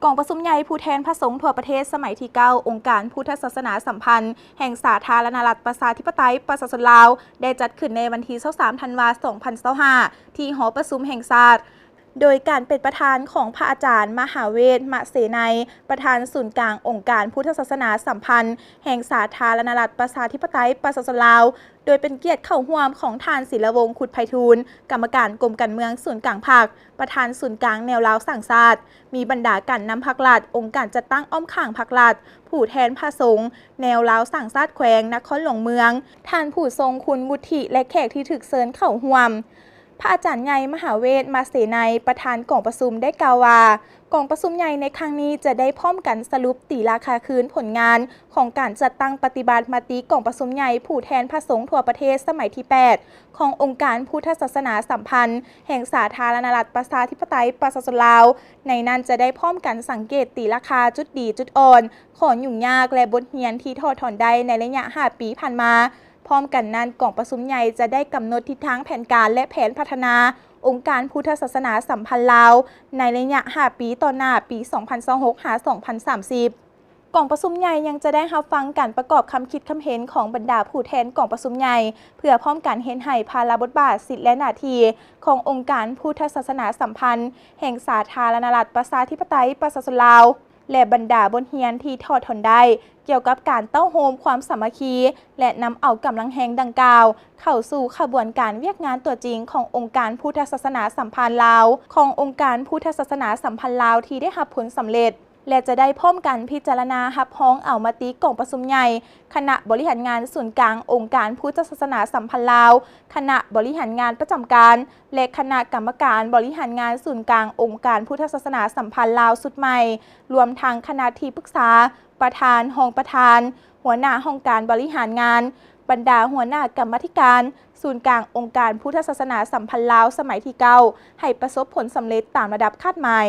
ກອງປະຊຸມໃຫຍ່ຜູ້ແທນພະສົງທົ່ວປະເທດສະໄໝທີເກົ້າ ອົງການພຸດທະສາສະໜາສຳພັນແຫ່ງສາທາລະນະລັດ ປະຊາທິປະໄຕ ປະຊາຊົນລາວ ໄດ້ຈັດຂຶ້ນໃນວັນທີຊາວສາມ ທັນວາ ສອງພັນຊາວຫ້າ ທີ່ຫໍປະຊຸມແຫ່ງຊາດ ໂດຍການເປັນປະທານຂອງພະອາຈານ ມະຫາເວດ ມະເສໄນ ປະທານສູນກາງອົງການພຸດທະສາສະໜາສຳພັນແຫ່ງສາທາລະນະລັດ ປະຊາທິປະໄຕ ປະຊາຊົນລາວ, ໂດຍເປັນກຽດເຂົ້າຮ່ວມຂອງທ່ານ ສີລະວົງ ຄຸດໄພທູນ ກຳມະການກົມການເມືອງສູນກາງພັກ, ປະທານສູນກາງແນວລາວສ້າງຊາດ, ມີບັນດາການນຳພັກລັດ, ອົງການຈັດຕັ້ງອ້ອມຂ້າງພັກລັດ, ຜູ້ແທນພະສົງ, ແນວລາວສ້າງຊາດແຂວງ, ນະຄອນຫຼວງເມືອງ, ທ່ານຜູ້ຊົງຄຸນວຸດທິ ແລະ ແຂກທີ່ຖືກເຊີນເຂົ້າຮ່ວມ. ພະອາຈານໃຫຍ່ ມະຫາເວດ ມະເສໄນ ປະທານກອງປະຊຸມໄດ້ກ່າວວ່າ, ກອງປະຊຸມໃຫຍ່ໃນຄັ້ງນີ້ຈະໄດ້ພ້ອມກັນສະຫຼຸບຕີລາຄາຄືນຜົນງານຂອງການຈັດຕັ້ງປະຕິບັດມະຕິກອງປະຊຸມໃຫຍ່ຜູ້ແທນພະສົງທົ່ວປະເທດສະໄໝທີແປດ ຂອງອົງການພຸດທະສາສະໜາສຳພັນແຫ່ງສາທາລະນະລັດ ປະຊາທິປະໄຕ ປະຊາຊົນລາວ. ໃນນັ້ນຈະໄດ້ພ້ອມກັນສັງເກດຕີລາຄາຈຸດດີຈຸດອ່ອນ, ຂໍ້ຫຍຸ້ງຍາກ ແລະ ບົດຮຽນທີ່ຖອດຖອນໄດ້ໃນໄລຍະຫ້າປີຜ່ານມາ. ພ້ອມກັນນັ້ນ, ກອງປະຊຸມໃຫຍ່ຈະໄດ້ກຳນົດທິດທາງແຜນການ ແລະ ແຜນພັດທະນາອົງການພຸດທະສາສະໜາສຳພັນລາວ ໃນໄລຍະຫ້າປີຕໍ່ໜ້າ ປີສອງພັນຊາວຫົກ ຫາ ສອງພັນສາມສິບ. ກອງປະຊຸມໃຫຍ່ຍັງຈະໄດ້ຮັບຟັງການປະກອບຄຳຄິດຄຳເຫັນຂອງບັນດາຜູ້ແທນກອງປະຊຸມໃຫຍ່ ເພື່ອພ້ອມກັນເຮັດໃຫ້ພາລະບົດບາດ, ສິດ ແລະ ໜ້າທີ່ຂອງອົງການພຸດທະສາສະໜາສຳພັນແຫ່ງສາທາລະນະລັດ ປະຊາທິປະໄຕ ປະຊາຊົນລາວ ແລະ ບັນດາບົດຮຽນທີ່ຖອດຖອນໄດ້ ກ່ຽວກັບການເຕົ້າໂຮມຄວາມສາມັກຄີ ແລະ ນຳເອົາກຳລັງແຮງດັ່ງກ່າວເຂົ້າສູ່ຂະບວນການວຽກງານຕົວຈິງຂອງອົງການພຸດທະສາສະໜາສຳພັນລາວ, ຂອງອົງການພຸດທະສາສະໜາສຳພັນລາວທີ່ໄດ້ຮັບຜົນສຳເລັດ ແລະ ຈະໄດ້ພ້ອມກັນພິຈາລະນາຮັບຮອງເອົາມະຕິກອງປະຊຸມໃຫຍ່ຄະນະບໍລິຫານງານສູນກາງອົງການພຸດທະສາສະໜາສຳພັນລາວ, ຄະນະບໍລິຫານງານປະຈຳການ ແລະ ຄະນະກຳມະການບໍລິຫານງານສູນກາງອົງການພຸດທະສາສະໜາສຳພັນລາວຊຸດໃໝ່, ລວມທັງຄະນະທີ່ປຶກສາ, ປະທານ, ຮອງປະທານ, ຫົວໜ້າຫ້ອງການບໍລິຫານງານ, ບັນດາຫົວໜ້າກຳມາທິການສູນກາງອົງການພຸດທະສາສະໜາສຳພັນລາວສະໄໝທີເກົ້າ ໃຫ້ປະສົບຜົນສຳເລັດຕາມລະດັບຄາດໝາຍ.